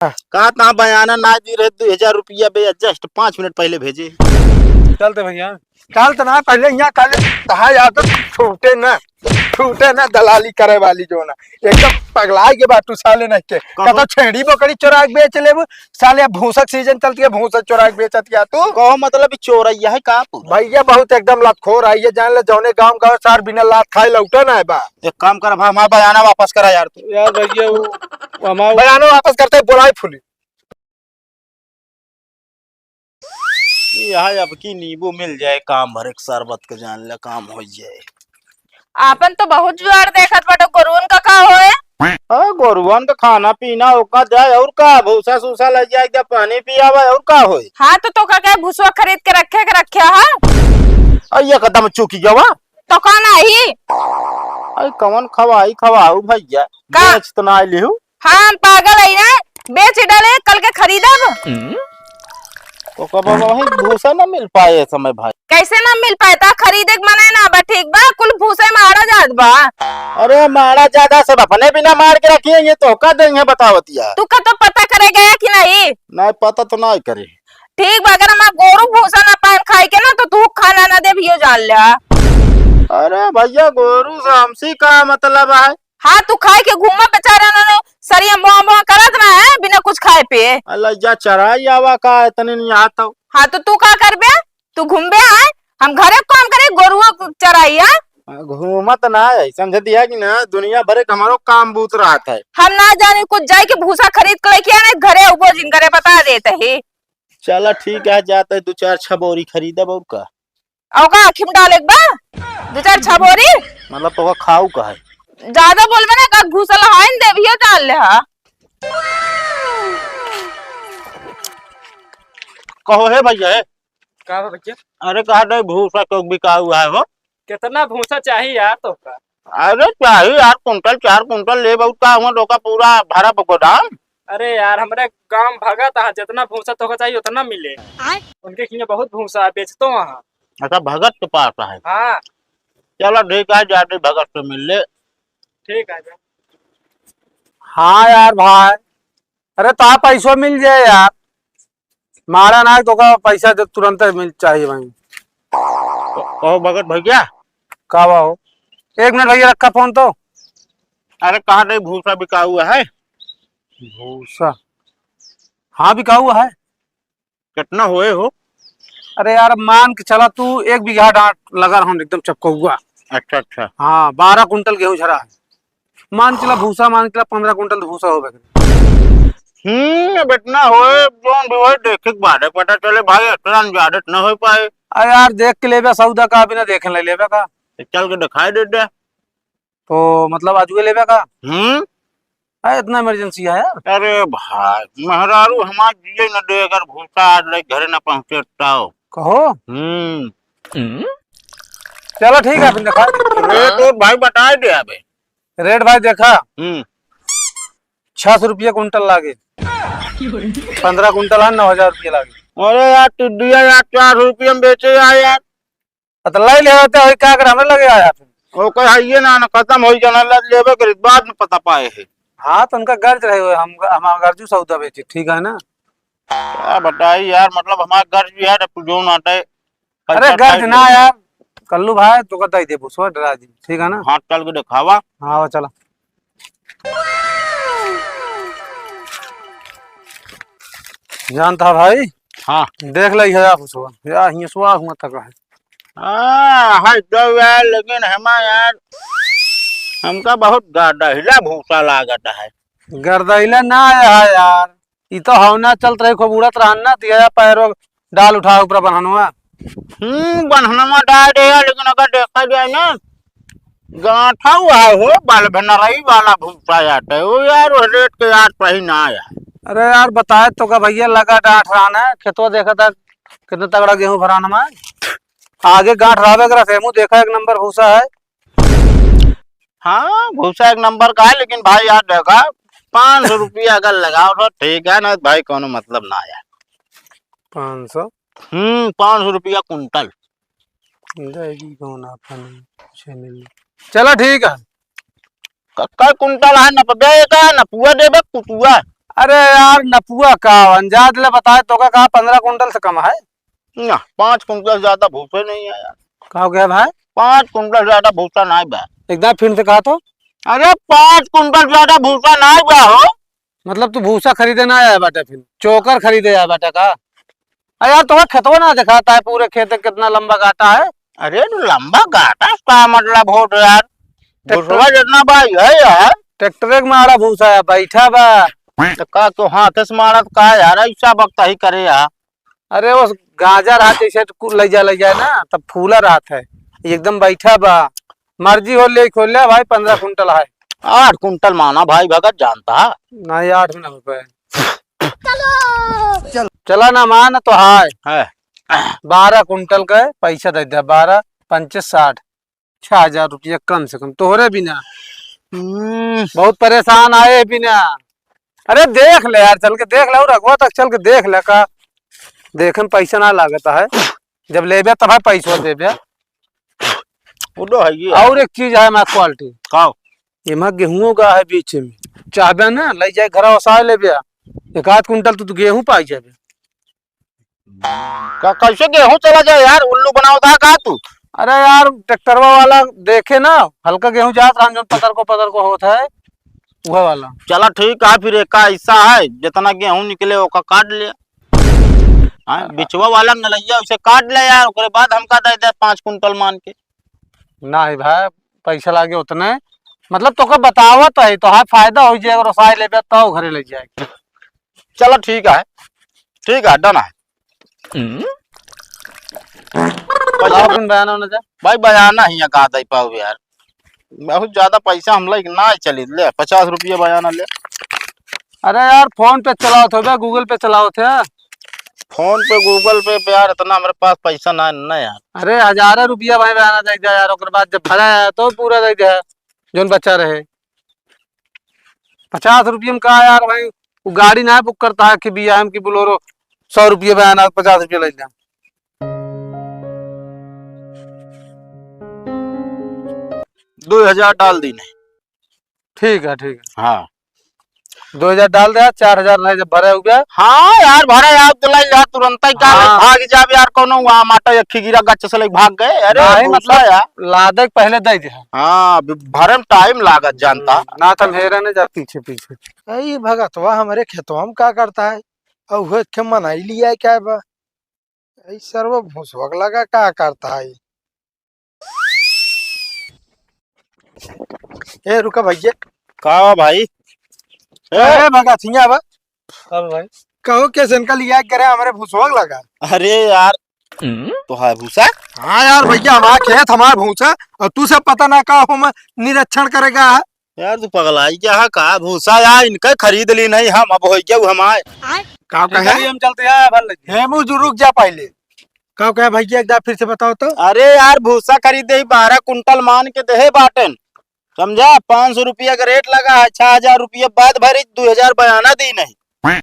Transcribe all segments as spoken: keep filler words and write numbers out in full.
कहा ता बयाना ना दी रहे, दो हजार रुपया बे, just पाँच मिनट पहले भेजे। चलते भैया, चलते ना, पहले यहाँ कल तहा यार तो छूटे ना, छूटे ना दलाली करे वाली जो ना, एकदम पगला के बाटू साले नहीं के। कहो। कतो छेड़ी बकरी चोरा के बेच लेबू, साले अब भूसा के सीजन चलती है, भूसा चोरा के बेचत या तू। कहो मतलब ई चोरैया है का पूरा? भैया बहुत एकदम लतखोर है, ये जान ले जौने गाँव गाँव सार बिना लात खाए लौटा ना है बा। एक काम कर भाई, हमारा बयाना वापस करा यार तू। यार भैया वो, वो हमारा बयाना वापस करते बोलाई फुली। यहाँ अब की नींबू मिल जाए, काम भर एक शरबत के जान ले काम हो जाए। आपन तो बहुत जुआर देखत बाटे, गोरुअन का का होए? हाँ, गोरुअन का खाना पीना ओका दे, और का, भूसा सूसा ले जाए, क्या पानी पियावे, और का होए? हाँ, तो तोका क्या भूसवा खरीद के रखे के रखे हा? अरे एकदम चुकी गवा। तो का नाही? अरे कवन खवाई खवाऊ भैया, का? बेच तो ना लिहू। हाँ, हम पागल है ना, बेच डाले, कल के खरीदब। तो कब वही भूसा ना मिल पाए ए समय भाई? कैसे ना मिल पाए? ता खरीदे के मने ना बा, ठीक बा, कुल भूसे में आड़ा जात बा। अरे मारा ज्यादा सब अपने बिना मार के रखिए, ये तो का देंगे बतावतिया। तू का तो पता करे गया कि नहीं? नहीं, पता तो नहीं करे। ठीक बा, अगर हमार गोरू भूसा ना पाए खाए के ना, तो तू खाना ना देबियो जान ल्या। अरे भैया, गोरू से हमसे का मतलब है? हाँ, तू खाए के घूमा बेचारा ना, ना, सरिया मोह मोह करत ना है, बिना कुछ खाए पे। अल्लाह जा चराई आवा का, इतने नहीं आता। हाँ, तो तू का करबे? तू घूमबे है, हम घरे काम करे, गोरुओ को चराई है। घूमत ना है, समझ दिया कि ना, दुनिया भरे के हमारो काम बूत रहत है। हम ना जाने कुछ जाए के भूसा खरीद के लेके आने, घरे उबो जिन करे बता देते ही। चला ठीक है, जाते दो चार छबोरी खरीदब और का। और का आँखी में डाले के बा? दो चार छबोरी? मतलब तोका खाऊ का है? ज्यादा बोलबे ना, का घुसल हाइन देवियो डाल ले हा। कहो हे भैया, हे। का बा भैया? अरे कहा दे भूसा तो बिकाऊ है हो। कितना भूसा चाहिए यार तोका? अरे चाही यार, कुंटल चार कुंटल ले बहुत का हुआ, तोका पूरा भरा गोदाम। अरे यार, हमरे गांव भगत है, जितना भूसा तोका चाहिए उतना मिले। आय। उनके किया बहुत भूसा है, बेचतो वहाँ। अच्छा, भगत के पास है? हाँ। चलो ठीक है, जाते भगत से मिल ले। ठीक है, जा। हाँ यार भाई, अरे तो आप पैसो मिल जाए यार। मारा ना, तोका पैसा दे, तुरंत मिल चाहिए भाई। कहो भगत भैया। का बा हो? एक मिनट भैया, रखा फोन तो। अरे कहा दे भूसा बिकाऊ है? भूसा? हाँ, बिकाऊ है। कितना होए हो? अरे यार, मान के चला तू, एक बीघा डांट लगा रहन एकदम चपकौआ। अच्छा, अच्छा। हाँ, बारह कुंटल गेहूं झरा है। मान चला भूसा, मान चला पन्द्रह कुंटल भूसा होबे करे। हम्म, अब इतना होए, जौन भी होए, देखे के बाद पता चले भाई, इतना ज्यादा न हो पाए। अरे यार, देख के लेबे सौदा का, बिना देखे ले लेबे का? तो चल के दिखाई दे दे। तो मतलब आजुए लेबे का? हम्म। अरे इतना इमरजेंसी है यार। अरे भाई, मेहरारू हमार जिए न दे अगर भूसा आज ले घरे न पहुँचे तो। कहो। हम्म। चलो ठीक है, फिर देखा। रेट और भाई बताए दे अबे। रेट भाई देखा। हम्म। छह सौ रुपया कुंटल लागे। पन्द्रह कुंटल है, नौ हजार रुपया लागे। अरे यार, तू दिया यार, चार सौ रुपया में बेचे यार, यार। आ, तो लै लेवे तो, का करे, हमरे लगे आया फिर। ओकर हइये ना, ना खत्म होई जाना, लै लेबे करी, बाद में पता पाए है। हाँ, तो उनका गर्ज रहे हुए, हम, हमारा गर्जू सौदा बेची, ठीक है ना? क्या बताई यार, मतलब हमारा गर्ज भी है, तो तू जो ना आटे, अरे पैसा गर्ज खाई ना ले। यार, कल्लू भाई, तो कहता ही दे, भूसवा डरा दी, ठीक है ना? हाँ, चल के दिखावा। हाँ, वो चला। जानता भाई? हाँ। देख ले, यह भूसवा, या हिंसवा हुआ तक है। हाँ, है तो यार, लेकिन हमा यार, हमका बहुत गर्दहिला भूसा लागत है। गर्दहिला ना आया है यार, ई तो हवना चलत रही, खूब उड़त रहन ना, दिया पैरो डाल उठा ऊपर बन्हनवा। हम्म, बन्हनवा डाल दे यार, लेकिन अगर देखा जाए ना, गांठा हुआ है हो, बाल भनरई वाला भूसा जाता है, वो यार, वो रेट के यार सही ना आया। अरे यार, बताए तो का भैया, लगा डांठ रहन है, खेतवा देखा था, कितना तगड़ा गेहूं भरान में। आगे गांठ रहबे करा, सेमू देखा, एक नंबर भूसा है। हाँ, भूसा एक नंबर का है, लेकिन भाई यार देखा, पाँच सौ रुपया अगर लगाओ तो ठीक है ना भाई, कोनो मतलब ना यार। पाँच सौ? हम्म, पाँच सौ रुपया कुंटल। जाएगी कौन आपन, कुछ मिल। चलो ठीक है। क-, कै कुंटल है, नपबे का, नपुआ देबे, कुतुआ। अरे यार, नपुआ का अंजाद ले बताए, तोका कहा पन्द्रह कुंटल से कम है? ना, पाँच कुंटल से ज्यादा भूसा नहीं है यार। का हो गया भाई? पाँच कुंटल से ज्यादा भूसा नहीं बा। एकदम फिर से कहा तो। अरे, पाँच कुंटल से ज्यादा भूसा नहीं बा हो। मतलब तू भूसा खरीदे ना आया बाटे, फिर चोकर खरीदे आया बाटे का? अरे यार, तोहरा खेतवा ना देखाता है, पूरे खेत के कितना लंबा गाटा है? अरे, तो लंबा गाटा का मतलब होत यार? ट्रैक्टर भूसवा जितना बा है यार। ट्रैक्टर के मारा भूसा है, बैठा बा। तो का तो हाथ से मारत का यार, ऐसा वक्त ही करे यार। अरे, वो गाजर हाथ जैसे कु-, ले जा, ले जाए ना, तब फूला रहत है, एकदम बैठा बा। मर्जी हो ले खोल ले भाई, पन्द्रह कुंटल है। आठ कुंटल माना भाई भगत जानता है। नहीं, आठ में ना हो पाए। चलो। चला ना मान तो हाय। है। बारह कुंटल का पैसा दे दे, बारह पंचे साठ, छह हजार रुपया कम से कम तोहरे बिना। हम्म। बहुत परेशान आए बिना। अरे देख ले यार, चल के देख ले, और अगवा तक चल के देख ले का। देखे में पैसा ना लागता है, जब लेबे तब है पैसा देबे। वो तो है ही है। और एक चीज है, मैं क्वालिटी। का? एमा गेहूं का है बीच में, चाहबे ना ले जाए घर ओसाए लेबे, एक आध कुंटल तू, तू गेहूं पाई जाबे। का, कैसे गेहूं चला जाए यार, उल्लू बनावत है का तू? अरे यार, ट्रैक्टरवा वाला देखे ना, हल्का गेहूं जात रहन, जौन पतर को, पतर को होत है, वह वाला। चला ठीक है, फिर एक ऐसा है, जितना गेहूं निकले ओका काट ले। हाँ, बिचवा वाला नलैया उसे काट ले यार, ओकरे बाद हमका दे दे पाँच कुंटल मान के। नहीं भाई, पैसा लागे उतने, मतलब तोके बतावत है, तोहार फायदा हो जाए, अगर ओसाए लेबे तो घरे ले जाए। चलो ठीक है, ठीक है, डन है। हम्म। पैसा लाओ, अपन बयाना होना जा। भाई बयाना ही का दे पाओ यार, बहुत ज्यादा पैसा हम लाइक ना चली, ले पचास रुपया बयाना ले। अरे यार, फोन पे चलावत हो बे, Google पे चलावत है? फोन पे, Google पे, पे यार, इतना हमारे पास पैसा ना, ना यार। अरे, हजारे रुपया भाई बयाना दे दे यार, ओकर बाद जब भरा है तो पूरा दे दे, जौन बचा रहे। पचास रुपया में का यार भाई, वो गाड़ी ना बुक करता है कि B M की Bolero, सौ रुपया बयाना, पचास रुपया ले ले। दो हजार डाल दी नहीं। ठीक है, ठीक है। हाँ। दो हजार डाल दे, चार हजार रहे जब भरे हो गया। हाँ यार, भरे यार, तो लाई यार, तुरंत ही का हाँ। भाग जाब यार, कोनो वहाँ माटा एक ही गिरा गच्च से ले भाग गए। अरे नहीं, भूसा मतलब, यार। लादे के पहले दे दे। हाँ, अभी भरे में टाइम लागत जानता। हम्म, ना तो हम हेरे ने जा पीछे पीछे। ए, ई भगतवा हमरे खेतवा में का करता है? और वो एक ठे मनाई लिया है क्या बा? ए, ई सरवा भूसवा के लगा का करता है? ए, रुका भैया। का बा भाई? ए, ए, भगत सिंह बा। का बा भाई? कहो के सेनका लिया करे हमरे भूसवा के लगा। अरे यार, हम्म? तो है भूसा? हाँ यार भैया, हमारा खेत, हमारा भूसा, और तू सब पता ना का हम निरीक्षण करेगा। यार, तू पगलाई क्या है का? भूसा यार, इनका खरीद ली नहीं हम, अब हो गया वो हमारे। का कहे? हम चलते हैं, भर लगे। हेमू जी, रुक जा पहले। का कहे भैया, एक बार फिर से बताओ तो। अरे यार, भूसा खरीदे ही बारह कुंटल मान के देहे बाटन, समझा? पाँच सौ रुपया का रेट लगा है, छह हजार रुपया बाद भरी, दो हजार बयाना दी नहीं।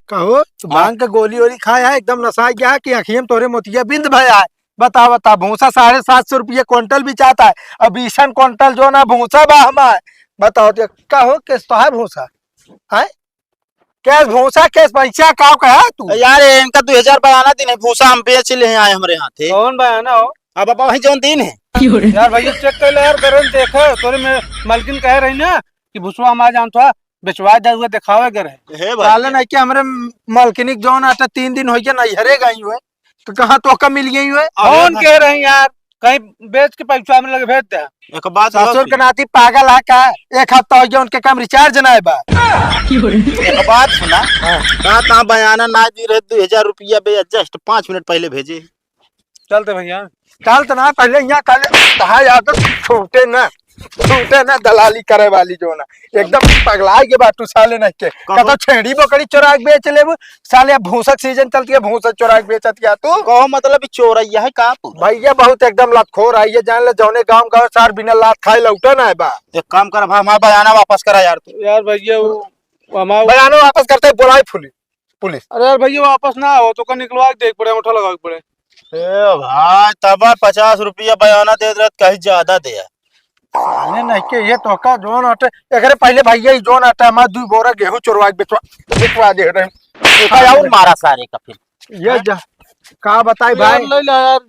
कहो, तू हाँ। भांग के गोली वोली खाया है, एकदम नशा गया है कि आँखिया में तोरे मोतिया बिंद भया है? बता, बता, भूसा साढ़े सात सौ रुपया क्विंटल बिचाता है, अब बीसन क्विंटल जो ना भूसा बा हमार, बताओ तो, कहो, केस तो है भूसा, है? केस भूसा, केस पैसा, का कहा तू? यार, ये इनका दो हजार बयाना दिन है, भूसा हम बेच ले आए हमरे हाथे। कौन बयाना हो? अब, अब वही जौन दिन है। यार भैया, चेक कर ले यार, गारंटी देखो, तोरे में मलकिन कहे रही ना कि भूसवा हमार जान था, बेचवा दे हुए दिखावे के रहे। हे भाई। साले नहीं कि हमरे मालकिनी के जौन आटा तीन दिन हो गया, नैहरे गई हुए, तो कहाँ तो का मिल गई हुए? अरे कौन भाई। कह रहे हैं यार, कहीं बेच के पैसा हमरे लगे भेज दे। एक बात ससुर के नाती पागल है का? एक हफ्ता हो गया उनके काम रिचार्ज ना बा। एक बात सुना, हाँ। कहाँ, कहाँ बयाना ना दी रहे, दो हजार रुपया बे, just पाँच मिनट पहले भेजे। चलते भैया। चल तो ना, पहले यहाँ कल कहा यार, तो छूटे ना, छूटे ना दलाली करे वाली जो ना, एकदम पगला के बाटू साले नहीं के। कहो। कतो छेड़ी बकरी चोरा के बेच लेबू साले, अब भूसक सीजन चलती है, भूसक चोरा के बेचत क्या तू? कहो मतलब चोरैया है का तू? भैया बहुत एकदम लतखोर है ये, जान ले जौने गांव गांव सार बिना लात खाए लौटा ना है बा। एक काम कर, हमारा बयाना वापस करा यार तू। यार भैया वो, वो हमारा बयाना वापस करते ही बुलाई पुलिस। पुलिस। अरे यार भैया, वापस ना हो तो का निकलवा के देख पड़े, अंगूठा लगा के पड़े। ए भाई, तब पचास रुपया बयाना देत रहत, कहीं ज्यादा दे। साले नहीं के, ये तो का जोन अटे, एकरे पहले भैया ही जोन अटे, हमार दुई बोरा गेहूं चोरवा के बेचवा, बेचवा दे रहे। एक और मारा सारे का फिर। ये जा, का बताई यार, भाई? ले ला यार,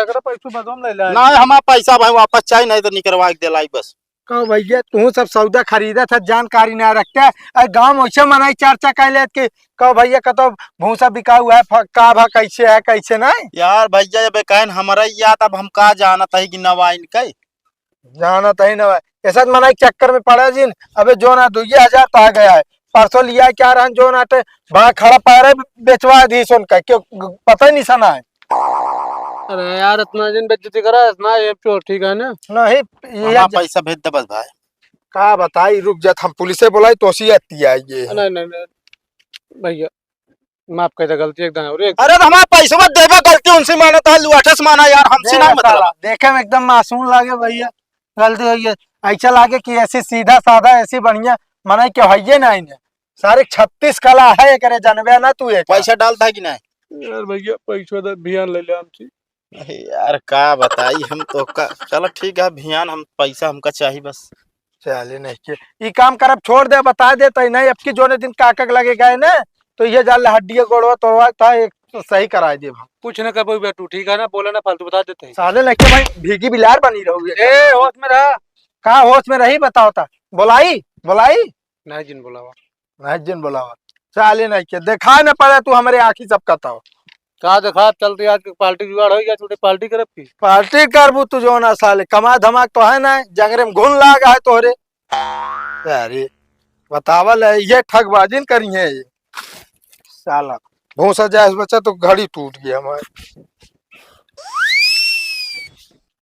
एकरे पैसो बदम ले ला। ना, हमार पैसा भाई वापस चाही, नहीं तो निकरवा के देलाई बस। कहो भैया, तू सब सौदा खरीदा था, जानकारी ना रखते। अरे गाँव में वैसे मनाई चर्चा कर लेत कि कहो भैया, कतो भूसा बिकाऊ है, फ-, का भा, कैसे है, कैसे नहीं? यार भैया, ये बेकाइन हमारा ही याद, अब हम का जानत है कि नवाइन के? जानत है ना भाई, ऐसा मनाई चक्कर में पड़ा जिन। अबे जो ना दुइये हजार पा गया है, परसों लिया क्या रहन जो ना टे, बा खड़ा पैरे बेचवा दी सुन का, क्यों पता ही नहीं सना है। अरे यार, इतना जिन बेइज्जती करा, इतना ये चोर ठीक है ना? नहीं, ये हमारा जा- पैसा भेज दे बस भाई। का बताई, रुक जात, हम पुलिस से बोलाई तो सी आती है ये। नहीं, नहीं, नहीं, भैया, माफ कर दे गलती एकदम, और एक अरे तो हमारा पैसा मत देबे, गलती उनसे माना था, लुआठे से माना यार, हमसे देख ना मतलब। साला, देखे में एकदम मासूम लागे भैया, गलती हुई है। ऐसा लागे कि ऐसी सीधा साधा, ऐसी बढ़िया मनाई के हइये ना इन्हें। सारे छत्तीस कला है एकरे, जानबे ना तू एक। पैसा डालता है कि नहीं? यार भैया, पैसा दे, भियान ले ले हमसे। अरे यार, का बताई हम तो का। चलो ठीक है, भियान हम पैसा हमका चाही बस। चले नहीं के, ई काम करब छोड़ दे, बता दे तई नहीं, अब की जोने दिन काका के लगे गए ना, तो ये जान ले हड्डी गोड़वा तोड़वा था, एक तो सही कराए देब हम। कुछ ना कर पाई बेटू, ठीक है ना, बोला ना फालतू, बता देते हैं। साले नहीं के भाई, भीगी बिलार बनी रहोगे। ए, होश में रहा। का होश में रही, बताओ ता। बोलाई, बोलाई। नहीं जिन बोलावा। नहीं जिन बोलावा। साले नहीं के, देखा न पड़े तू हमरे आँखी सब कताओ। का देखा, चलते आज के पार्टी जुगाड़ हो गया, छोटे पार्टी करब की? पार्टी करबू तू जो ना साले, कमा धमाक तो है ना, जंगरे में घुन लाग है तोहरे। अरे, बतावल है, ये ठगबाजिन करी है ये। साला, भूसा जाए बच्चा तो घड़ी टूट गई हमारे।